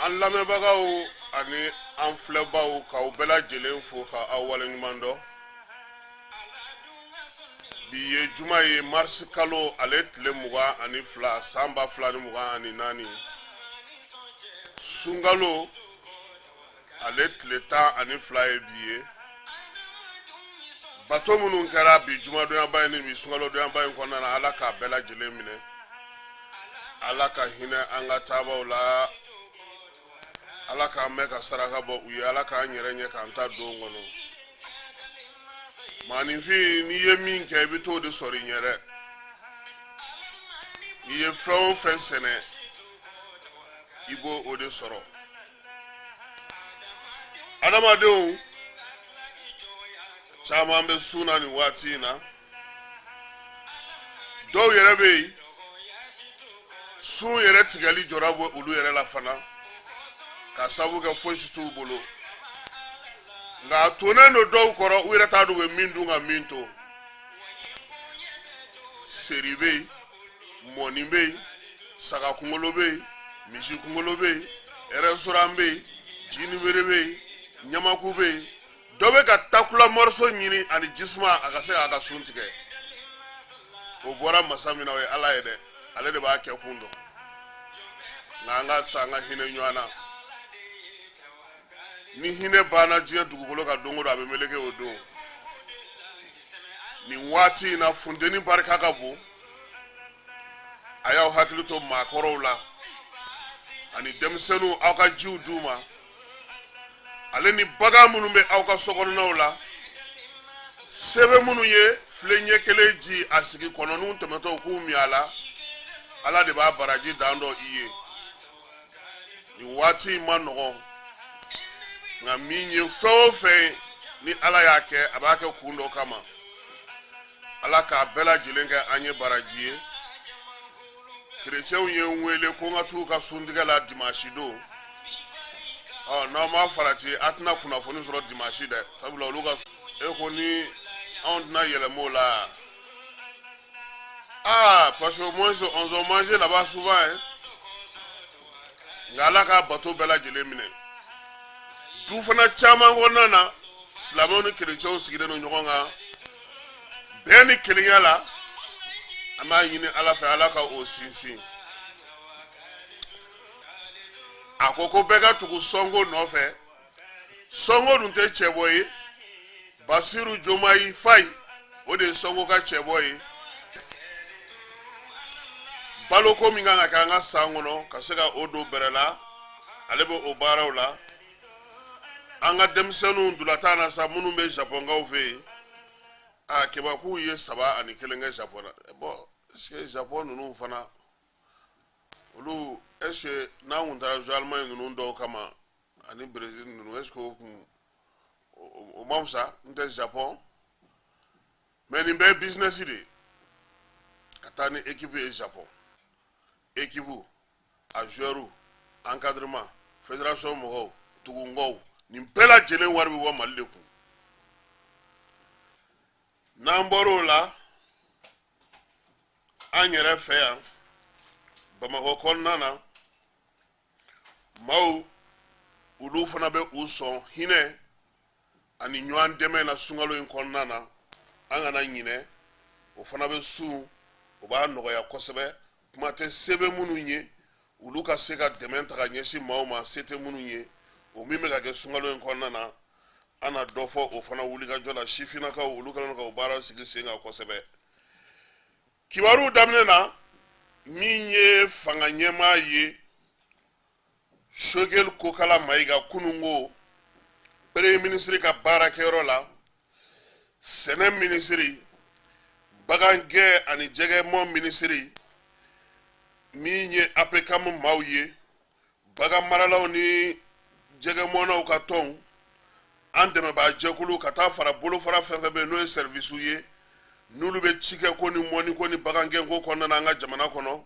An lamɛnbagaw ani an filɛbaw, k'aw bɛɛ lajɛlen fo ka aw waleɲuman dɔn. Bi ye juma ye, marisi kalo ale tile 22, san 2024, sunkalo ale tile 12 ye bi ye. Bato minnu kɛra bi jumadonyaba in ni bi sunkalodonyaba in kɔnɔna na, Ala k'a bɛɛ lajɛlen minɛ. Ala ka hinɛ an ka taabaw la. Ala k'an mɛn ka saraka bɔ u ye. Ala k'an yɛrɛ ɲɛ k'an ta don kɔnɔ. Maaninfin, n'i ye min kɛ, i bɛ t'o de sɔrɔ i ɲɛ dɛ. N'i ye fɛn o fɛn sɛnɛ, i b'o o de sɔrɔ. Adamadenw caman bɛ sun na nin waati in na. Dɔw yɛrɛ bɛ yen, sun yɛrɛ tigɛli jɔra bɔ olu yɛrɛ la fana, ka sabu kɛ fosi t'u bolo. Nka a tonnen don dɔw kɔrɔ, u yɛrɛ t'a dɔn u bɛ min dun ka min to. Seri bɛ yen, mɔni bɛ yen, saga kunkolo bɛ yen, misi kunkolo bɛ yen, restaurant bɛ yen, jinibere bɛ yen, ɲamaku bɛ yen. Dɔ bɛ ka takula morceau ɲini ani jisuma, a ka se k'a ka sun tigɛ. O bɔra masa min na, o ye Ala ye dɛ. Ale de b'a kɛ kun dɔn. Nka an ka sa, an ka hinɛ ɲɔgɔn na. Ni hinɛ banna diɲɛ dugukolo kan don o don, a bɛ meleke o don. Nin waati in na, funteni barika ka bon. A y'aw hakili to maakɔrɔw la ani denmisɛnninw. Aw ka jiw d'u ma, ale ni bagan minnu bɛ aw ka sokɔnɔnaw la. Se bɛ minnu ye, filen ɲɛ kelen ji a sigi, kɔnɔninw tɛmɛtɔ k'u min a la. Ala de b'a baraji dan dɔn i ye. Nin waati in ma nɔgɔn, nka min ye fɛn o fɛn ye, ni Ala y'a kɛ, a b'a kɛ kun dɔ kama. Ala k'a bɛɛ lajɛlen kɛ an ye baraji ye. Kerecɛnw ye n wele ko n ka t'u ka suntigɛ la dimanche don. Ɔ, n'aw ma farati, a tɛna kunnafoni sɔrɔ dimanche dɛ, sabula olu ka e ko ni anw tɛna yɛlɛma o la. Ah, parce que au moins on ont mangé là-bas souvent, hein. Nka Ala k'a bato bɛɛ lajɛlen minɛ. Du fana caman kɔnɔna na, silamɛw ni kerecɛnw sigilen don ɲɔgɔn kan bɛn ni kelenya la. An b'a ɲini Ala fɛ, Ala ka o sinsin. A ko ko bɛɛ ka tugu Sɔnko nɔfɛ. Sɔnko dun tɛ cɛbɔ ye. Basiru Jomayi Fayi, o de ye Sɔnko ka cɛbɔ ye. Baloko min kan ka kɛ an ka san kɔnɔ, ka se ka o don bɛrɛ la, ale bɛ o baaraw la. An ka denmisɛnninw dulatan na sa, minnu bɛ Japɔnkaw fɛ yen, a keba k'u ye 3-1 kɛ Japɔn na. Bon, est ce que Japɔn ninnu fana, olu, est ce que n'an kun taara jouer Allemagne ninnu dɔw kama ani Brésil ninnu, est ce que o kun o ma fisa? N tɛ Japɔn. Mɛ nin bɛɛ ye bizinɛsi de ye ka taa ni ekipu ye Japon. Ekipu a joueur, encadrement, fédération mɔgɔw, tugungɔw, nin bɛɛ lajɛlen wari bɛ bɔ Mali de kun. N'an bɔr'o la, an yɛrɛ fɛ yan Bamakɔ kɔnɔna na, maaw olu fana bɛ u sɔn hinɛ ani ɲɔgɔn dɛmɛ na sunkalo in kɔnɔna na. An kana ɲinɛ, o fana bɛ sun, o b'a nɔgɔya kosɛbɛ. Kuma tɛ se bɛ minnu ye, olu ka se ka dɛmɛ ta ka ɲɛsin maaw ma se tɛ minnu ye. O min bɛ ka kɛ sunkalo in kɔnɔna na, an na dɔ fɔ o fana wulikajɔ la. Sifinnakaw olu kɛlen don ka o baara sigi sen kan kosɛbɛ. Kibaruw daminɛ na, min ye fanga ɲɛmaa ye Sogɛli Kokala Mayiga, kununko premier ministre ka baarakɛyɔrɔ la, sɛnɛ minisiri, bagangɛn ani jɛgɛmɔ minisiri, min ye APCAM maaw ye, bagan maralaw ni jɛgɛmɔnaw ka tɔnw, an dɛmɛbaa jɛkulu, ka taa fara bolofara fɛn fɛn bɛ yen n'o ye sɛrivisiw ye, n'olu bɛ cikɛko ni mɔniko ni bagangɛnko kɔnɔna na an ka jamana kɔnɔ,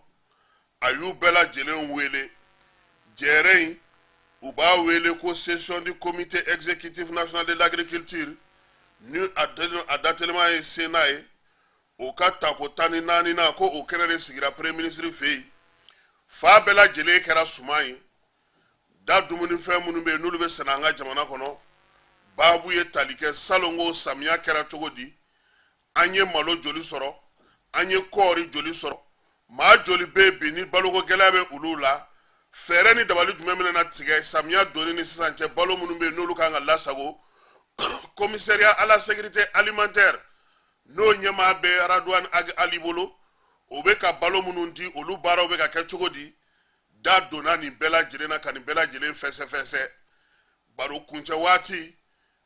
a y'u bɛɛ lajɛlen wele jɛrɛ in. U b'a wele ko session du comité exécutif national de l'agriculture, ni a datelima ye CENA ye, o ka tako 14nan, ko o kɛnɛ de sigira premier ministre fɛ yen. Fa bɛɛ lajɛlen kɛra suman ye da dumunifɛn minnu bɛ yen n'olu bɛ sɛnɛ an ka jamana kɔnɔ. Baabu ye tali kɛ salonko samiya kɛra cogo di, an ye malo joli sɔrɔ, an ye kɔɔri joli sɔrɔ, maa joli bɛ yen bi ni baloko gɛlɛya bɛ olu la, fɛɛrɛ ni dabali jumɛn bɛna na tigɛ samiya donni ni sisan cɛ, balo minnu bɛ yen n'olu kan ka lasago. Commissariat à la sécurité alimentaire, n'o ɲɛmaa bɛ Radouane Ag Ali bolo, o bɛ ka balo minnu di, olu baaraw bɛ ka kɛ cogo di? Da donna nin bɛɛ lajɛlen na ka nin bɛɛ lajɛlen fɛsɛfɛsɛ. Baro kuncɛ waati,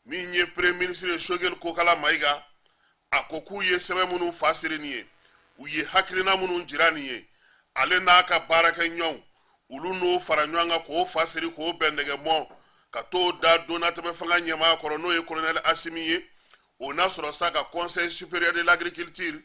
min ye premier ministre ye Sogɛli Kokala Mayiga, a ko k'u ye sɛbɛn minnu fa siri nin ye, u ye hakilina minnu jira nin ye, ale n'a ka baarakɛɲɔgɔnw, olu n'o fara ɲɔgɔn kan k'o fa siri k'o bɛn nɛgɛ mɔ ka t'o da donnatɛmɛ fanga ɲɛmaa kɔrɔ, n'o ye colonel Asimi ye. O n'a sɔrɔ sa ka conseil supérieur de l'agriculture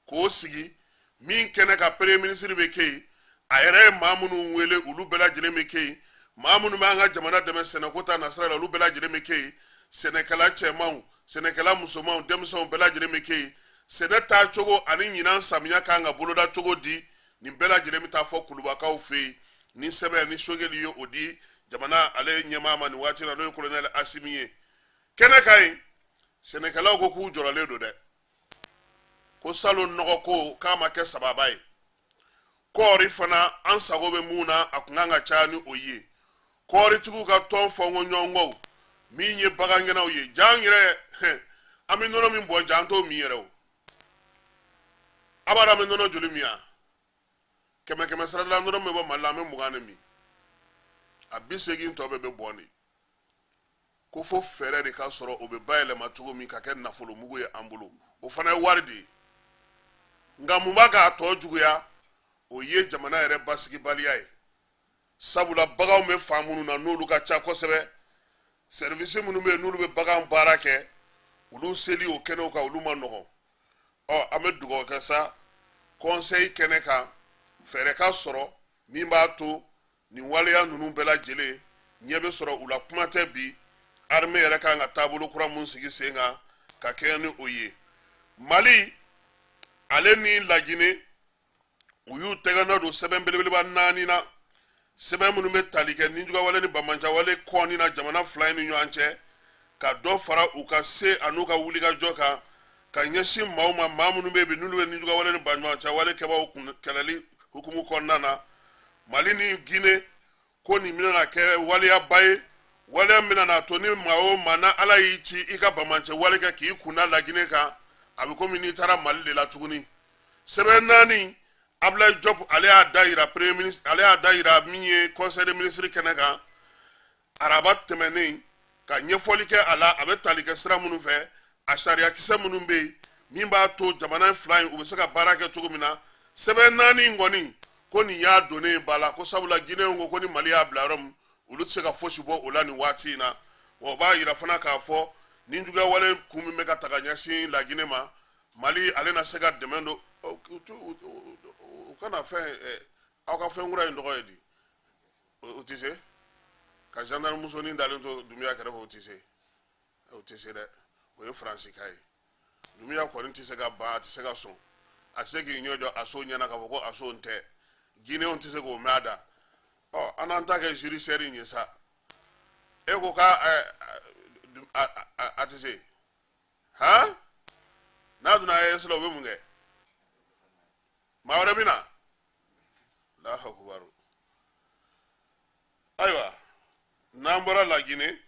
k'o sigi, min kɛnɛ ka premier ministre bɛ kɛ yen, a yɛrɛ ye maa minnu wele, olu bɛɛ lajɛlen bɛ kɛ yen, maa minnu bɛ an ka jamana dɛmɛ sɛnɛko ta nasira la, olu bɛɛ lajɛlen bɛ kɛ yen, sɛnɛkɛla cɛmanw, sɛnɛkɛla musomanw, denmisɛnw bɛɛ lajɛlen bɛ kɛ yen. Sɛnɛ taacogo ani ɲinan samiya kan ka boloda cogo di, nin bɛɛ lajɛlen bɛ taa fɔ kulubakaw fɛ yen. Ni sɛbɛn ni Sogɛli ye o di jamana ale ɲɛmaa ma nin waati la, n'o ye colonel Asimi ye. Kɛnɛ kan yen, sɛnɛkɛlaw ko k'u jɔrɔlen don dɛ, ko salon nɔgɔ ko k'a ma kɛ sababa ye, kɔɔri fana an sago bɛ mun na, a kun kan ka caya ni o ye. Kɔɔritigiw ka tɔn fɔnko ɲɔgɔnkɔw, min ye bagangɛnnaw ye, jan yɛrɛ an bɛ nɔnɔ min bɔn, jan t'o min yɛrɛ o. A b'a dɔn an bɛ nɔnɔ joli min yan? Kɛmɛ kɛmɛ sarada la, nɔnɔ min bɛ bɔ Mali la, an bɛ 20 de min, a 80 tɔ bɛɛ bɛ bɔn de. Ko fo fɛɛrɛ de ka sɔrɔ o bɛ bayɛlɛma cogo min ka kɛ nafolomugu ye an bolo, o fana ye wari de ye. Nka mun b'a k'a tɔ juguya? O ye jamana yɛrɛ basigibaliya ye, sabula baganw bɛ fan minnu na, n'olu ka ca kosɛbɛ, sɛrivisi minnu bɛ yen n'olu bɛ bagan baara kɛ, olu seli o kɛnɛw kan, olu ma nɔgɔn. Ɔ, an bɛ dugawu kɛ sa, conseil kɛnɛ kan, fɛɛrɛ ka sɔrɔ min b'a to nin waleya ninnu bɛɛ lajɛlen ɲɛ bɛ sɔrɔ u la. Kuma tɛ bi armée yɛrɛ kan ka taabolo kura mun sigi sen kan ka kɛɲɛ ni o ye. Mali ale ni Lajinɛ, u y'u tɛgɛ nɔ don sɛbɛn belebeleba naani na, sɛbɛn minnu bɛ tali kɛ nijuguwale ni banbaanciwale kɔnni na jamana fila in ni ɲɔgɔn cɛ, ka dɔ fara u ka se an'u ka wulikajɔ kan ka ɲɛsin maaw ma, maa minnu bɛ yen bi n'olu bɛ nijuguwale ni banbaanciwale kɛbaaw kun kɛlɛli hukumu kɔnɔna na. Mali ni Gine ko nin bɛna kɛ waleyaba ye, waleya min bɛna n'a to ni maa o maa na Ala y'i ci i ka banbaancɛ wale kɛ k'i kunda Lajinɛ kan, a bɛ komi n'i taara Mali de la tuguni. Sɛbɛn naani, Abdoulaye Diop ale y'a da yira premier ministre, ale y'a da yira min ye conseil des ministres kɛnɛ kan araba tɛmɛnen, ka ɲɛfɔli kɛ a la, a bɛ tali kɛ sira minnu fɛ, a sariyakisɛ minnu bɛ yen min b'a to jamana fila in u bɛ se ka baara kɛ cogo min na. Sɛbɛn naani in kɔni, ko nin y'a donnen ba la, ko sabula Guinée ko ko ni Mali y'a bila yɔrɔ min, olu tɛ se ka fosi bɔ o la nin waati in na. Wa o b'a yira fana k'a fɔ ni juguya wale kun min bɛ ka ta ka ɲɛsin Laginɛ ma. Mali ale na se ka dɛmɛ don u kana fɛn aw ka fɛn kura in tɔgɔ ye di o tɛ se ka gendarme musonin dalen to Dunbiya kɛrɛfɛ, o tɛ se, o tɛ se dɛ. O ye Faransi ka ye. Dunbiya kɔni tɛ se ka ban, a tɛ se ka sɔn, a tɛ se k'i ɲɛ jɔ Aso ɲɛna k'a fɔ ko Aso tɛ. Guinéenw tɛ se k'o mɛn a da. Ɔ, an n'an ta kɛ judiciaire in ye sa. E ko k'a a tɛ se han, n'a donna AES la, o bɛ mun kɛ? Maa wɛrɛ bɛ na. Allahu akubaru. Ayiwa, n'an bɔra Laginɛ,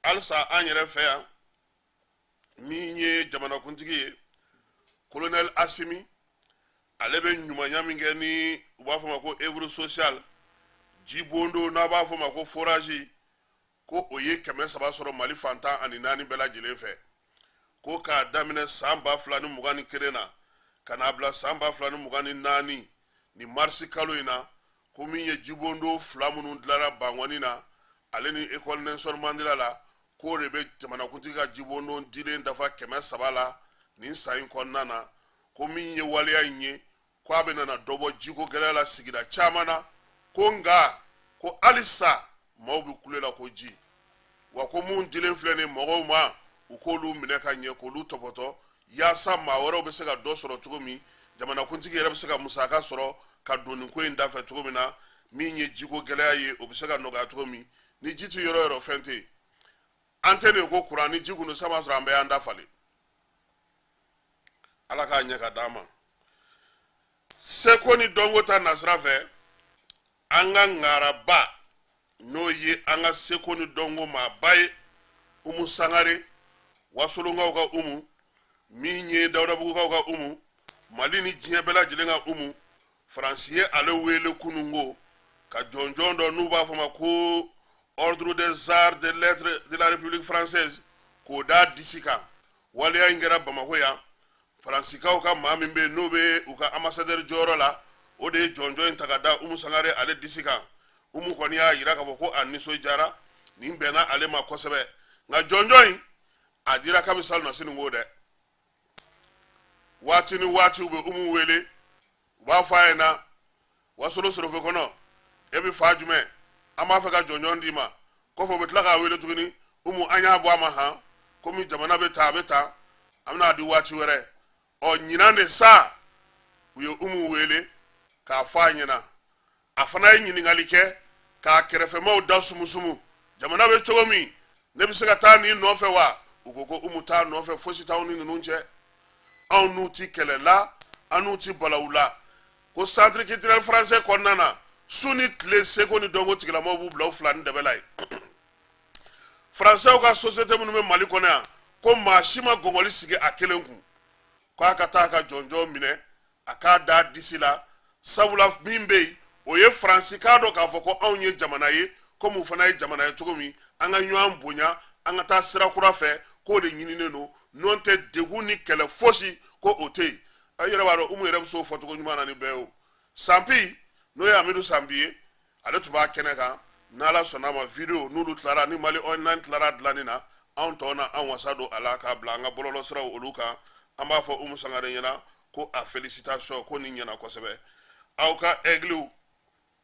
halisa an yɛrɛ fɛ yan, min ye jamanakuntigi ye, Colonel Asimi, ale bɛ ɲumanya min kɛ ni u b'a fɔ ma ko œuvre sociale, jibondo n'a b'a fɔ ma ko forage, ko o ye 300 sɔrɔ Mali fan 14 bɛɛ lajɛlen fɛ. Ko k'a daminɛ san 2021 na ka n'a bila san 2024 ni marisi kalo in na, ko min ye jibondo fila minnu dilanna Bankɔni na, ale ni École Nelson Mandela la, k'o de bɛ jamanakuntigi ka jibondo dilen dafa 300 la nin san in kɔnɔna na. Ko min ye waleya in ye, ko a bɛ nana dɔ bɔ jiko gɛlɛya la sigida caman na. Ko nka ko halisa maaw bɛ kule la ko ji wa, ko mun dilen filɛ nin mɔgɔw ma, u k'olu minɛ ka ɲɛ, k'olu tɔpɔtɔ, yaasa maa wɛrɛw bɛ se ka dɔ sɔrɔ cogo min, jamanakuntigi yɛrɛ bɛ se ka musaka sɔrɔ ka don nin ko in dafɛ cogo min na. Min ye jiko gɛlɛya ye, o bɛ se ka nɔgɔya cogo min. Ni ji tɛ yɔrɔ yɔrɔ, fɛn tɛ yen. An tɛ nin ko kuran ni ji kun sama sɔrɔ, an bɛɛ y'an da falen. Ala k'a ɲɛ ka d'an ma. Seko ni dɔnko ta nasira fɛ, an ka ŋaraba, n'o ye an ka seko ni dɔnko maaba ye, Umu Sangare, Wasolonkaw ka Umu, min ye Dawudabugukaw ka Umu, Mali ni diɲɛ bɛɛ lajɛlen ka Umu, Faransi ye ale wele kununko ka jɔnjɔn dɔ n'u b'a fɔ ma ko Ordre des Arts de Lettres de la République française, k'o d'a disi kan. Waleya in kɛra Bamakɔ yan. Faransikaw ka maa min bɛ yen n'o bɛ u ka ambassadeur jɔyɔrɔ la, o de ye jɔnjɔn in ta ka da Umu Sangare ale disi kan. Umu kɔni y'a yira k'a fɔ ko a nisɔndiyara, nin bɛnna ale ma kosɛbɛ. Nka jɔnjɔn in a dira kabi salonnasini ko dɛ. Waati ni waati u bɛ Umu wele, u b'a fɔ a ɲɛna: Wasolo sorofe kɔnɔ, e bɛ fa jumɛn? An b'a fɛ ka jɔnjɔn d'i ma. Kɔfɛ u bɛ tila k'a wele tuguni: Umu, an y'a bɔ a ma han, komi jamana bɛ ta, a bɛ ta, an bɛna di waati wɛrɛ. Ɔ, ɲinan de sa u ye Umu wele k'a fɔ a ɲɛna. A fana ye ɲininkali kɛ k'a kɛrɛfɛmaw da sumusumu: jamana bɛ cogo min, ne bɛ se ka taa nin nɔfɛ wa? U ko ko Umu t'a nɔfɛ, fosi t'anw ni ninnu cɛ, anw n'u ti kɛlɛ la, an n'u ti balawu la. Ko Centre culturel français kɔnɔna na, su ni tile, seko ni dɔnko tigilamɔgɔw b'u bila u fila ni dɛbɛ la yen. Faransɛw ka société minnu bɛ Mali kɔnɔ yan, ko maa si ma gɔngɔli sigi a kelen kun k'a ka taa ka jɔnjɔn minɛ, a k'a da disi la, sabula min bɛ yen, o ye Faransi k'a dɔn k'a fɔ ko anw ye jamana ye komi u fana ye jamana ye cogo min, an ka ɲɔgɔn bonya, an ka taa sira kura fɛ, k'o de ɲininen don. N'o tɛ, degun ni kɛlɛ fosi ko o tɛ yen. Aw yɛrɛ b'a dɔn, Umu yɛrɛ bɛ se o fɔcogo ɲuman na ni bɛɛ ye. O Sanpi, n'o ye Amidu Sanpi ye, ale tun b'a kɛnɛ kan. N'Ala sɔnna a ma, video n'olu tilara ni Mali Online tilara dilanni na, anw tɔw na an wasa don a la k'a bila an ka bɔlɔlɔsiraw olu kan. An b'a fɔ Umu Sangare ɲɛna ko a félicitation, ko nin ɲɛna kosɛbɛ. Aw ka Aigles,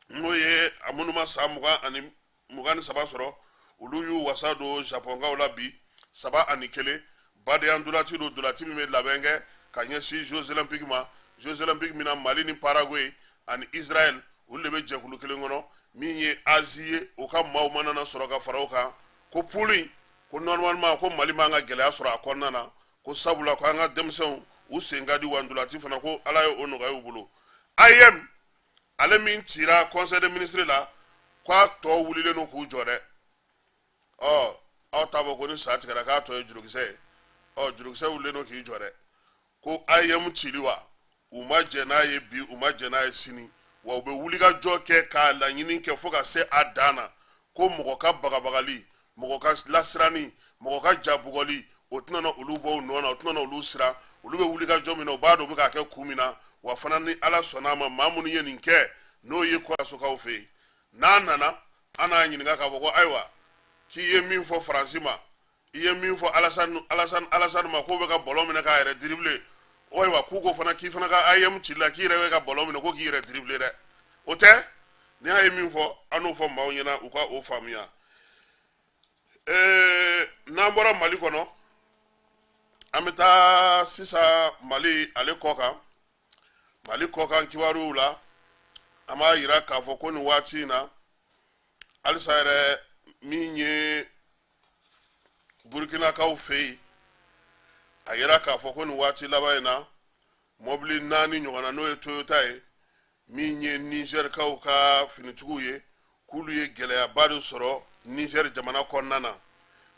n'o ye a minnu ma san 20 ani 23 sɔrɔ, olu y'u wasa don Japɔnkaw la bi 3-1. Badenya ndolati don, ndolati min bɛ labɛn kɛ ka ɲɛsin Jeux olympiques ma. Jeux olympiques min na, Mali ni Paraguay ani Israël, olu de bɛ jɛkulu kelen kɔnɔ. Min ye Asie ye, o ka maaw mana na sɔrɔ ka fara o kan. Ko poule in, ko normalement ko Mali man ka gɛlɛya sɔrɔ a kɔnɔna na, ko sabula ko an ka denmisɛnw u sen ka di wa ndolati fana, ko Ala ye o nɔgɔya u bolo. AEEM ale min cira conseil des ministres la, k'a tɔ wulilen don k'u jɔ dɛ. Ɔ, aw t'a fɔ ko ni sa tigɛra k'a tɔ ye jurukisɛ ye? Ɔ, jurukisɛ wulilen don k'i jɔ dɛ, ko AEEM cili wa, u ma jɛn n'a ye bi, u ma jɛn n'a ye sini wa, u bɛ wulikajɔ kɛ k'a laɲini kɛ fo ka se a dan na. Ko mɔgɔ ka bagabagali, mɔgɔ ka lasiranni, mɔgɔ ka jabugɔli, o tɛna na olu bɔ u nɔ na, o tɛna na olu siran. Olu bɛ wulikajɔ min na, u b'a dɔn u bɛ k'a kɛ kun min na. Wa fana, ni Ala sɔnna a ma, maa minnu ye nin kɛ, n'o ye kɔsokaw fɛ yen, n'a nana, an n'a ɲininka k'a fɔ ko ayiwa, k'i ye min fɔ Faransi ma. I ye min fɔ Alasani, Alasani, Alasani ma k'o bɛ ka ballon minɛ k'a yɛrɛ dribbler. Ayiwa, k'u ko fana k'i fana ka AEEM ci la, k'i yɛrɛ bɛ ka ballon minɛ ko k'i yɛrɛ dribbler dɛ. O tɛ ni y'a ye min fɔ, an n'o fɔ maaw ɲɛna, u ka o faamuya. N'an bɔra Mali kɔnɔ, an bɛ taa sisan Mali ale kɔ kan. Mali kɔkan kibaruw la, an b'a yira k'a fɔ ko nin waati in na, halisa yɛrɛ, min ye Burukinakaw fɛ yen, a yira k'a fɔ ko nin waati laban in na, mɔbili naani ɲɔgɔnna, n'o ye Toyota ye, min ye Nizɛrikaw ka finitigiw ye, k'olu ye gɛlɛyaba de sɔrɔ Nizɛri jamana kɔnɔna na.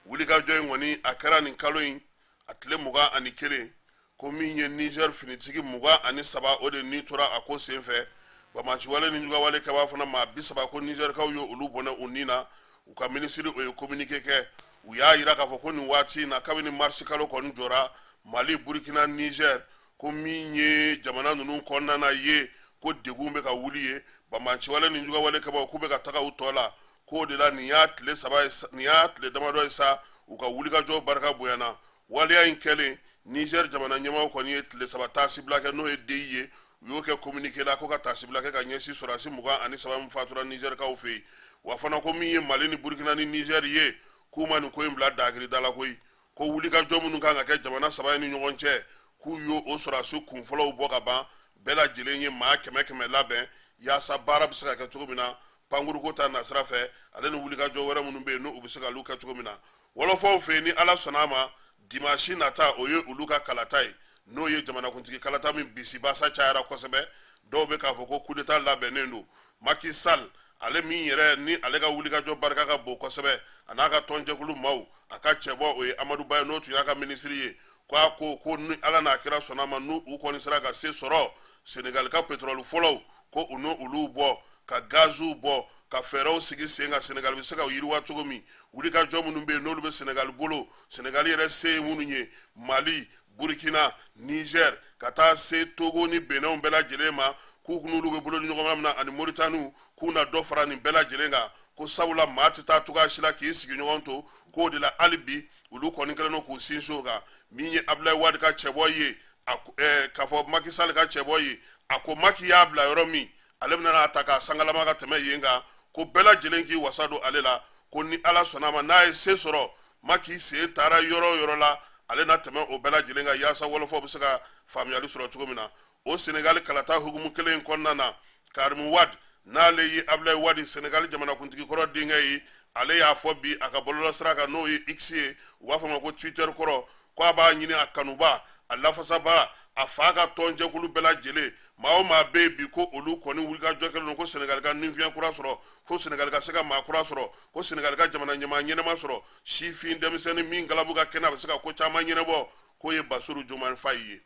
Wulikajɔ in kɔni, a kɛra nin kalo in a tile 21, ko min ye Nizɛri finitigi 23, o de ni tora a ko senfɛ. Banbaanciwale ni jugawale kɛbaa fana maa 30, ko Nizɛrikaw ye olu bɔnɛ u ni na. U ka minisiri, o ye communiqué kɛ. U y'a yira k'a fɔ ko nin waati in na, kabini marisi kalo kɔni jɔra, Mali, Burukina, Nizɛri, ko min ye jamana ninnu kɔnɔna na ye, ko degun bɛ ka wuli ye, banbaanciwale ni jugawale kɛbaaw k'u bɛ ka taga u tɔ la. K'o de la, nin y'a tile 3 ye, nin y'a tile damadɔ ye sa, u ka wulikajɔ barika bonyana. Waleya in kɛlen, Niger jamana ɲɛmaaw kɔni ye tile 3 taasibila kɛ, n'o ye deuil ye. U y'o kɛ communiqué la, ko ka taasibila kɛ ka ɲɛsin sɔrɔdasi 23 min fatura Nizɛrikaw fɛ yen. Wa fana, ko min ye Mali ni Burukina ni Niger ye, k'u ma nin ko in bila dagirida la koyi. Ko wulikajɔ minnu kan ka kɛ jamana saba in ni ɲɔgɔn cɛ, k'u y'o o sɔrɔdasi kunfɔlɔw bɔ ka ban. Bɛɛ lajɛlen ye maa kɛmɛ kɛmɛ labɛn yaasa baara bɛ se ka kɛ cogo min na pankuruko ta nasira fɛ, ale ni wulikajɔ wɛrɛ minnu bɛ yen, n'u bɛ se ka olu kɛ cogo min na. Wɔlɔfɔw fɛ yen, ni Ala sɔnna a ma, dimansi nata, o ye olu ka kalata ye, n'o ye jamanakuntigi kalata min bisibasa cayara kosɛbɛ. Dɔw bɛ k'a fɔ ko coup d'état labɛnnen don. Macky Sall, ale min yɛrɛ ni ale ka wulikajɔ barika ka bon kosɛbɛ, a n'a ka tɔnjɛkulu maaw, a ka cɛbɔ, o ye Amadu Ba ye, n'o tun y'a ka minisiri ye, ko a ko ko ni Ala n'a kira sɔnna a ma, n'u u kɔni sera ka se sɔrɔ, Senegali ka pétrole fɔlɔw, ko u n'o olu bɔ, ka gaziw bɔ, ka fɛɛrɛw sigi sen kan, Senegali bɛ se ka yiriwa cogo min. Wulikajɔ minnu bɛ yen, n'olu bɛ Senegali bolo, Senegali yɛrɛ se ye minnu ye, Mali, Burkina, Niger, ka taa se Togo ni Beninw bɛɛ lajɛlen ma, k'u n'olu bɛ bolo di ɲɔgɔn ma min na, ani Moritani, k'u na dɔ fara nin bɛɛ lajɛlen kan, ko sabula maa tɛ taa cogoya si la k'i sigiɲɔgɔn to. K'o de la, hali bi, olu kɔni kɛlen don k'u sinsin o kan. Min ye Abdoulaye Wade ka cɛbɔ ye, k'a fɔ Macky Sall ka cɛbɔ ye, a ko Macky y'a bila yɔrɔ min, ale bɛna n'a ta k'a sangalama ka tɛmɛ yen kan, ko bɛɛ lajɛlen k'i wasa don ale la, ko ni Ala sɔnna a ma, n'a ye se sɔrɔ, Macky sen taara yɔrɔ o yɔrɔ la, ale na tɛmɛ o bɛɛ lajɛlen kan, yaasa wɔlɔfɔw bɛ se ka faamuyali sɔrɔ cogo min na. O Senegali kalata hukumu kelen in kɔnɔna na, Karim Wade, n'ale ye Abdoulaye Wade, Senegali jamanakuntigi kɔrɔ denkɛ ye, ale y'a fɔ bi a ka bɔlɔlɔsira kan, n'o ye X ye, u b'a fɔ a ma ko Twitter kɔrɔ, ko a b'a ɲini a kanuba, a lafasabaa, a fa ka tɔnjɛkulu bɛɛ lajɛlen, maa o maa bɛ yen bi, ko olu kɔni wulikajɔ kɛlen don ko Senegali ka ninfiɲɛ kura sɔrɔ, ko Senegali ka se ka maa kura sɔrɔ, ko Senegali ka jamana ɲɛmaa ɲɛnama sɔrɔ, sifin denmisɛnnin min galabu ka kɛnɛ, a bɛ se ka ko caman ɲɛnabɔ, k'o ye Basiru Jomayi Fayi ye.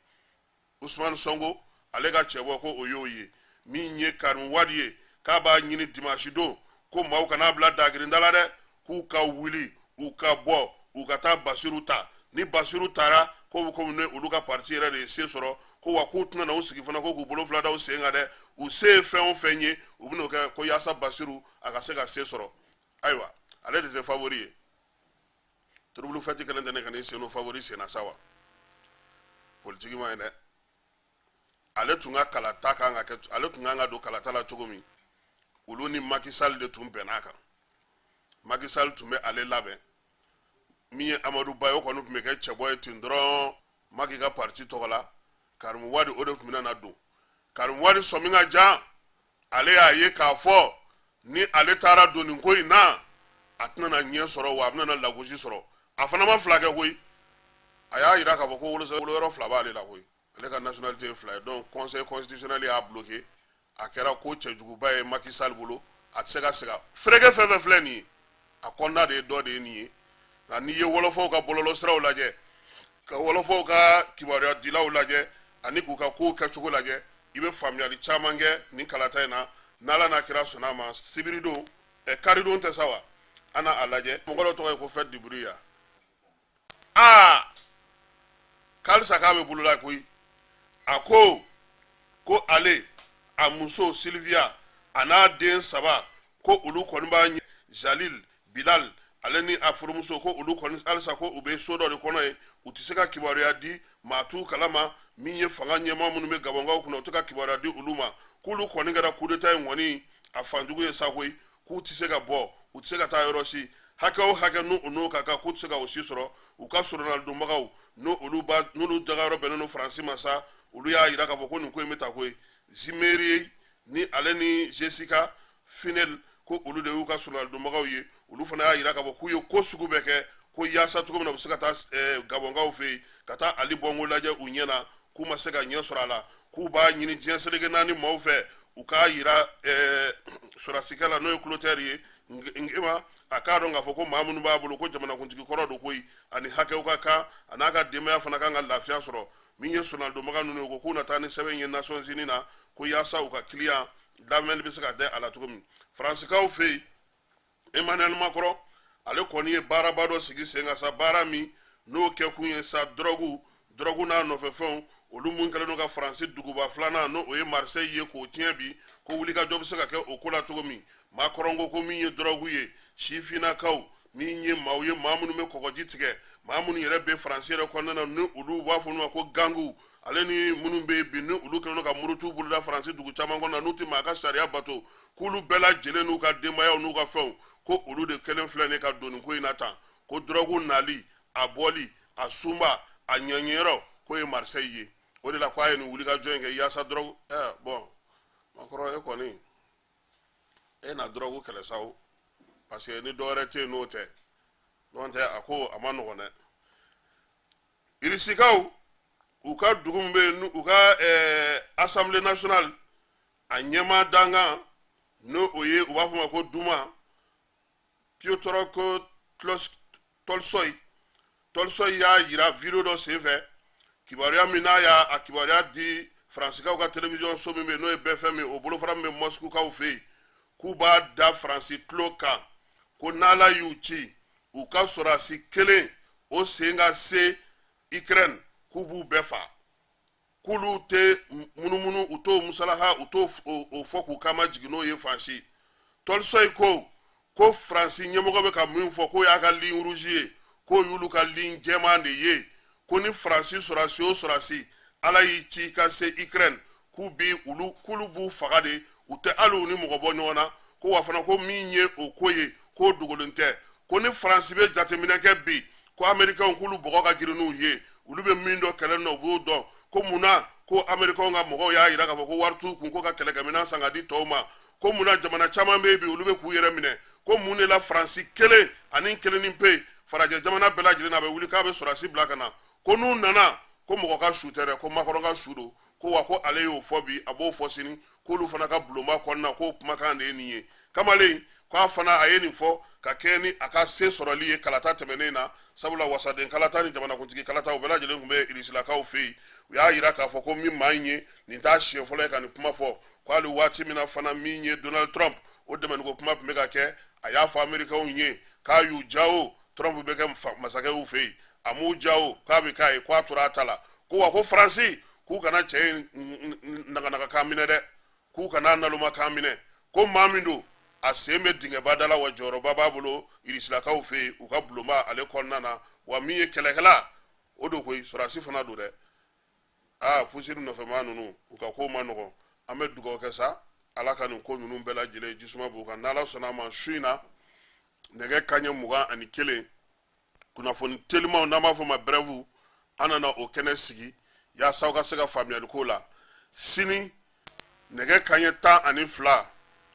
Usumani Sonko, ale ka cɛbɔ, ko o y'o ye. Min ye Karim Wade ye, k'a b'a ɲini dimanche don, ko maaw kana bila dagirinda la dɛ, k'u ka wuli, u ka bɔ, u ka taa Basiru ta. Ni Basiru taara, ko bɛ komi ne olu ka parti yɛrɛ de ye se sɔrɔ. Ko wa k'u tɛna na u sigi fana ko k'u bolo fila da u sen kan dɛ, u se ye fɛn o fɛn ye, u bɛn'o kɛ, ko yaasa Basiru a ka se ka se sɔrɔ. Ayiwa, ale de tɛ favori ye. Trouble fête kɛlen tɛ ne ka n'i sen don favori sen na sa wa. Politiki ma ye dɛ. Ale tun ka kalata kan ka kɛ, ale tun kan ka don kalata la cogo min, olu ni Macky Sall de tun bɛnn'a kan. Macky Sall tun bɛ ale labɛn. Min ye Amadu Ba ye, o kɔni tun bɛ kɛ cɛbɔ ye ten dɔrɔn Macky ka parti tɔgɔ la. Karim Wade, o de tun bɛna na don. Karim Wade sɔmi ka jan, ale y'a ye k'a fɔ ni ale taara don nin ko in na, a tɛna na ɲɛ sɔrɔ, wa a bɛna na lagosi sɔrɔ. A fana ma fila kɛ koyi. A y'a yira k'a fɔ ko woloyɔrɔ fila b'ale la koyi, ale ka nationalité ye fila ye. Donc Conseil constitutionnel y'a bloqué. A kɛra ko cɛjuguba ye Macky Sall bolo, a tɛ se ka segin. Fereke fɛn fɛn filɛ nin ye, a kɔnɔna de ye dɔ de ye nin ye. Nka n'i ye wɔlɔfɔw ka bɔlɔlɔsiraw lajɛ, ka wɔlɔfɔw ka kibaruya dilaw lajɛ, ani k'u ka kow kɛcogo lajɛ, i bɛ faamuyali caman kɛ nin kalata in na. N'Ala n'a kira sɔnna a ma, sibiridon, karidon tɛ sa wa, an na a lajɛ. Mɔgɔ dɔ tɔgɔ ye ko Faites du bruit ya. Aa, k'alisa k'a bɛ bolola koyi. A ko ko ale, a muso Sylvia, a n'a den saba, ko olu kɔni b'a ɲɛ, Jalil, Bilal Ale ni a furumuso, ko olu kɔni halisa ko u bɛ so dɔ de kɔnɔ yen, u tɛ se ka kibaruya di, maa t'u kalama. Min ye fanga ɲɛmaa minnu bɛ Gabɔnkaw kunna, u tɛ ka kibaruya di olu ma k'olu kɔni kɛra kudeta in kɔni a fanjugu ye sa koyi, k'u tɛ se ka bɔ, u tɛ se ka taa yɔrɔ si, hakɛ o hakɛ n'u n'o ka kan, k'u tɛ se ka o si sɔrɔ. U ka soronadonbagaw, n'olu ba n'olu dagayɔrɔ bɛnnen don Faransi ma sa, olu y'a jira k'a fɔ ko nin ko in bɛ ta koyi. Zimeri ni ale ni Jessica Finel, ko olu de y'u ka soronadonbagaw ye. Olu fana y'a jira k'a fɔ k'u ye ko sugu bɛɛ kɛ ko yaasa cogo min na u bɛ se ka taa Gabɔnkaw fɛ yen ka taa Ali Bɔngo lajɛ u ɲɛ na, k'u ma se ka ɲɛ sɔrɔ a la, k'u b'a ɲini diɲɛ seleke naani maaw fɛ u k'a yira sɔrɔdasikɛ la, n'o ye Clotaire ye Ngema, a k'a dɔn k'a fɔ ko maa minnu b'a bolo, ko jamanakuntigi kɔrɔ don koyi, ani hakɛw ka kan, a n'a ka denbaya fana kan ka lafiya sɔrɔ. Min ye soronadonbaga ninnu ye, ko k'u na taa ni sɛbɛn ye Nations Unies na ko yaasa u ka kiliyan lamɛnni bɛ se ka da a la cogo min. Faransikaw fɛ yen, Emmanuel Macron, ale kɔni ye baaraba dɔ sigi sen kan sa, baara min n'o kɛkun ye sa dɔrɔgu n'a nɔfɛfɛnw, olu mun kɛlen don ka Faransi duguba filanan, n'o o ye Marseille ye, k'o tiɲɛ bi, ko wulikajɔ bɛ se ka kɛ o ko la cogo min. Macron ko min ye dɔrɔgu ye, sifinnakaw min ye maaw ye, maa minnu bɛ kɔgɔji tigɛ, maa minnu yɛrɛ bɛ Faransi yɛrɛ kɔnɔna na, ni olu b'a fɔ olu ma ko gangu, ale ni minnu bɛ yen bi, ni olu kɛlen don ka murutu boloda Faransi dugu caman kɔnɔ na, n'u tɛ maa ka sariya bato, k'olu bɛɛ lajɛlen n'u ka denbayaw n'u ka fɛnw, ko olu de kɛlen filɛ nin ka don nin ko in na tan, ko dɔrɔgu nali, a bɔli, a sunba, a ɲɛɲɛyɔrɔ, k'o ye Marseille ye. O de la k'a ye nin wulikajɔ in kɛ yaasa dɔrɔgu bɔn Macron, e kɔni e na dɔrɔgu kɛlɛ sa o, parce que ni dɔwɛrɛ tɛ yen n'o tɛ, n'o tɛ a ko a ma nɔgɔn dɛ. Irisikaw, u ka dugu min bɛ yen, u ka Assemblée nationale a ɲɛmaa dankan, n'o o ye u b'a fɔ ma ko Duma, Piotr Tolstoy, Tolstoy y'a yira video dɔ senfɛ, kibaruya min n'a y'a a kibaruya di Faransikaw ka télévision so min bɛ yen, n'o ye BFM ye, o bolofara min bɛ Moscoukaw fɛ yen, k'u b'a da Faransi tulo kan ko n'Ala y'u ci, u ka sɔrɔdasi kelen o sen ka se Ukraine, k'u b'u bɛɛ fa, k'olu tɛ munumunu, u t'o musalaha, u t'o o fɔ k'u kama jigin n'o ye fan si. Tolstoy ko Faransi ɲɛmɔgɔ bɛ ka min fɔ, k'o y'a ka ligne rouge ye, k'o y'olu ka ligne jɛman de ye, ko ni Faransi sɔrɔdasi o sɔrɔdasi, Ala y'i ci ka se Ukraine, k'u bi olu, k'olu b'u faga de, u tɛ hali u ni mɔgɔ bɔ ɲɔgɔn na. Ko wa fana, ko min ye o ko ye, k'o dogolen tɛ, ko ni Faransi bɛ jateminɛ kɛ bi, ko Amerikɛnw k'olu bɔgɔ ka girin n'u ye, olu bɛ min dɔn kɛlɛ na, u b'o dɔn. Ko munna ko Amerikɛnw ka mɔgɔw y'a yira k'a fɔ ko wari t'u kun ko ka kɛlɛkɛminɛn san ka di tɔw ma? Ko munna jamana caman bɛ yen bi, olu bɛ k'u yɛrɛ minɛ? Ko mun de la Faransi kelen ani kelen ni pe, farajɛ jamana bɛɛ lajɛlen na, a bɛ wuli k'a bɛ sɔrɔdasi bila ka na, ko n'u nana, ko mɔgɔ ka su tɛ dɛ, ko Macron ka su don? Ko wa ko ale y'o fɔ bi, a b'o fɔ sini, k'olu fana ka bulonba kɔnɔna, k'o kumakan de ye nin ye. Kamalen k'a fana a ye nin fɔ ka kɛ ni a ka se sɔrɔli ye kalata tɛmɛnen na, sabula wasaden kalata ni jamanakuntigi kalata, o bɛɛ lajɛlen tun bɛ Irisilakaw fɛ yen. U y'a yira k'a fɔ ko min maa in ye nin t'a siɲɛ fɔlɔ ye ka nin kuma fɔ, ko hali waati min na fana, min ye Donald Trump, o dɛmɛniko kuma tun bɛ ka kɛ, a y'a fɔ Amerikɛnw ye k'a y'u ja o, Trump bɛ kɛ masakɛw fɛ yen, a m'u ja o, k'a bɛ k'a ye, k'a tora a ta la. Ko wa ko Faransi k'u kana cɛ in naganagakan minɛ dɛ, k'u kana nalomakan minɛ, ko maa min don, a sen bɛ dingɛba da la, wa jɔyɔrɔba b'a bolo Irisilakaw fɛ yen, u ka bulonba ale kɔnɔna na, wa min ye kɛlɛkɛla o don koyi, sɔrɔdasi fana don dɛ. Aa, pusiri nɔfɛmaa ninnu, u ka ko ma nɔgɔn. An bɛ dugawu kɛ sa, Ala ka nin ko ninnu bɛɛ lajɛlen jisuma b'u kan. N'Ala sɔnna a ma, su in na, nɛgɛ kanɲɛ 21, kunnafoni telimanw n'an b'a fɔ ma brève, an nana o kɛnɛ sigi yaasa aw ka se ka faamuyali ko la. Sini nɛgɛ kanɲɛ 12,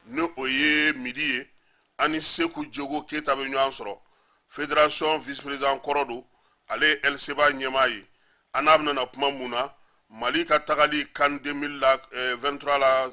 ni o ye midi ye, an ni Seku Jogo Keyita bɛ ɲɔgɔn sɔrɔ, fédération vice président kɔrɔ don, ale ye LCBA ɲɛmaa ye. An n'a bɛna kuma mun na? Mali ka tagali CAN 2023 la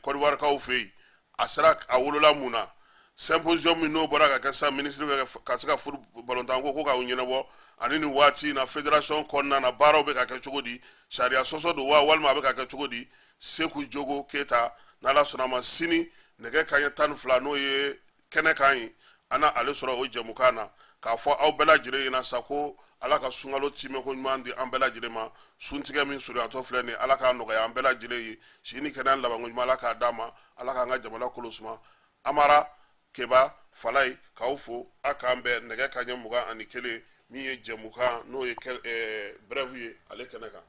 Côte d'Ivoire kaw fɛ yen, a sera a wolola mun na? Symposium min n'o bɔra ka kɛ sisan, minisiri bɛ ka se ka furu balontan ko k'aw ɲɛnabɔ, ani nin waati in na, fédération kɔnɔna na, baaraw bɛ ka kɛ cogo di? Sariya sɔsɔ don wa, walima a bɛ ka kɛ cogo di? Seku Jogo Keyita, n'Ala sɔnna a ma, sini nɛgɛ kanɲɛ 12, n'o ye kɛnɛ kan ye, an na ale sɔrɔ o jɛmukan na. K'a fɔ aw bɛɛ lajɛlen ɲɛna sa ko Ala ka sunkalo timɛko ɲuman di an bɛɛ lajɛlen ma. Suntigɛ min surunyatɔ filɛ nin, Ala k'a nɔgɔya an bɛɛ lajɛlen ye. Si ni kɛnɛya labanko ɲuman, Ala k'a d'an ma. Ala k'an ka jamana kolo suma. Amara. Keba Falaye k'aw fo, a k'an bɛn nɛgɛ kaɲɛ 21, min ye jɛmukan n'o ye brève ye ale kɛnɛ kan.